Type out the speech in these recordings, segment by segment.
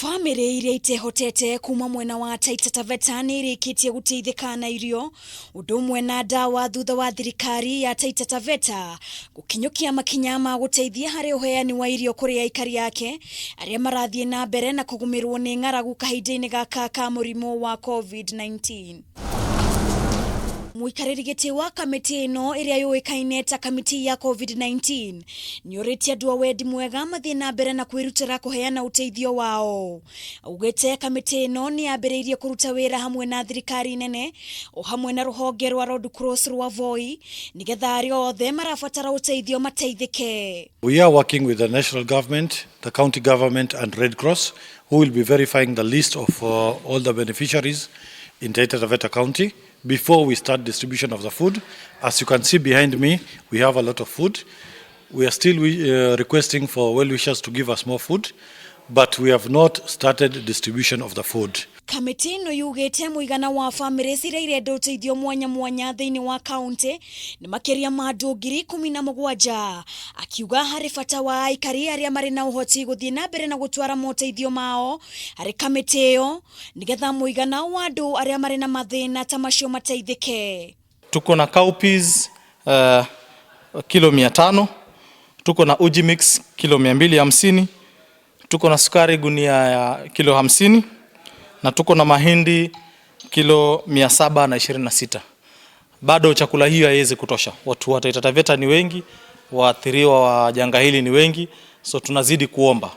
Bamĩrĩ iria itehotete kuma mwena wa Taita Taveta nĩ irĩkĩtie gũteithĩka na irio ũndũ ũmwe na ndawa thutha wa thirikari ya Taita Taveta gũkinyũkia makinya ma gũteithia harĩ ũheani wa irio kũrĩ aikari ake arĩa marathiĩ na mbere na kũgũmĩrwo nĩ ng'aragu kahinda-inĩ gaka ka mũrimũ wa COVID-19. Mũikarĩri gĩtĩ wa kamĩtĩ ĩno ĩrĩa yũĩkaine ta kamĩtĩ ya COVID-19 nĩ ũrĩtie andũ a wendi mwega mathiĩ na mbere na kwĩrutĩra kũheana ũteithio wao. Augĩte kamĩtĩ ĩno nĩ yambĩrĩirie kũruta wĩra hamwe na thirikari nene o hamwe na rũhonge rwa Red Cross rwa Voi nĩgetha arĩa othe marabatara ũteithio mateithĩke. We are working with the national government, the county government and Red Cross, who will be verifying the list of all the beneficiaries in Taita Taveta County before we start distribution of the food. As you can see behind me, we have a lot of food. We are still requesting for well-wishers to give us more food, but we have not started distribution of the food. Kamĩtĩ ĩno yugĩte mũigana wa bamĩrĩ ciria irenda ũteithio mwanya mwanya thĩinĩ wa kaunti nĩ makĩria ma andũ 17,000, akiuga harĩ bata wa aikari arĩa marĩ na ũhoti gũthiĩ na mbere na gũtwara moteithio mao harĩ kamĩtĩ ĩyo nĩgetha mũigana wa andũ arĩa marĩ na mathĩna ta macio mateithĩke. Tuko na cowpeas kilo 500, tuko na uji mix kilo 250, tuko na sukari gunia ya kilo 50 na tuko na mahindi kilo 726. Bado chakula hiyo haiwezi kutosha. Watu wa Taita Taveta ni wengi, waathiriwa wa janga hili ni wengi, so tunazidi kuomba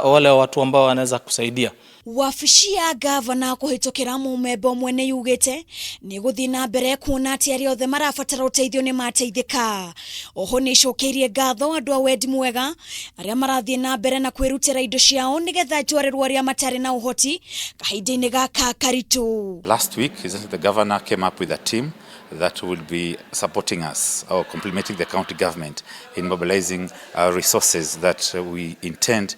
wale watu ambao wanaweza kusaidia. Wabici ya gavana kũhĩtũkĩra mũmemba ũmwe nĩ yugĩte nĩ gũthiĩ na mbere kuona atĩ arĩa othe marabatara ũteithio nĩ mateithĩka. Oho nĩ ĩcokeirie ngatho andũ a wendi mwega arĩa marathiĩ na mbere na kwĩrutĩra indo ciao nĩgetha itwarĩrwo arĩa matarĩ na ũhoti kahinda-inĩ gaka karitũ. Last week, the governor came up with a team that will be supporting us or complementing the county government in mobilizing resources that we intend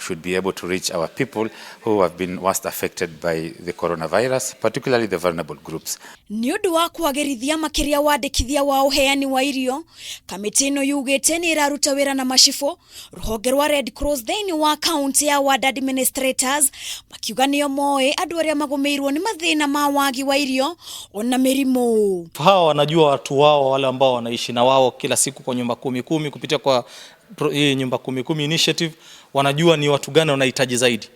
should be able to reach our people who have been worst affected by the coronavirus, particularly the vulnerable groups. Nĩ ũndũ wa kwagĩrithia makĩria wandĩkithia wa ũheani wa irio, kamĩtĩ ĩno yugĩte nĩ ĩraruta wĩra na macibũ, rũhonge rwa Red Cross thĩinĩ wa kaunti ya ward administrators, makiuga nĩo moĩ andũ arĩa magũmĩirwo nĩ mathĩna ma wagi wa irio ona mĩrimũ. Hawa wanajua watu wao wale ambao wanaishi na wao kila siku kwa nyumba kumi kumi kupitia kwa hii nyumba kumi kumi initiative, wanajua ni watu gani wanahitaji zaidi,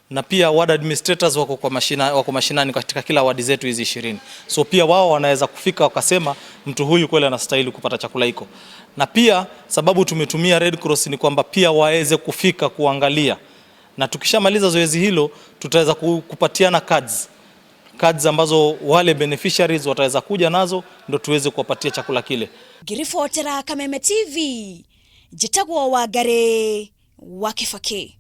na pia ward administrators wako mashinani katika kila wadi zetu hizi 20, so pia wao wanaweza kufika wakasema mtu huyu kweli anastahili kupata chakula hiko. Na pia sababu tumetumia Red Cross ni kwamba pia waweze kufika kuangalia, na tukishamaliza zoezi hilo tutaweza kupatiana cards ambazo wale beneficiaries wataweza kuja nazo ndo tuweze kuwapatia chakula kile. Ngĩribotera Kameme TV, njĩtagwo Wangari wa Kibaki.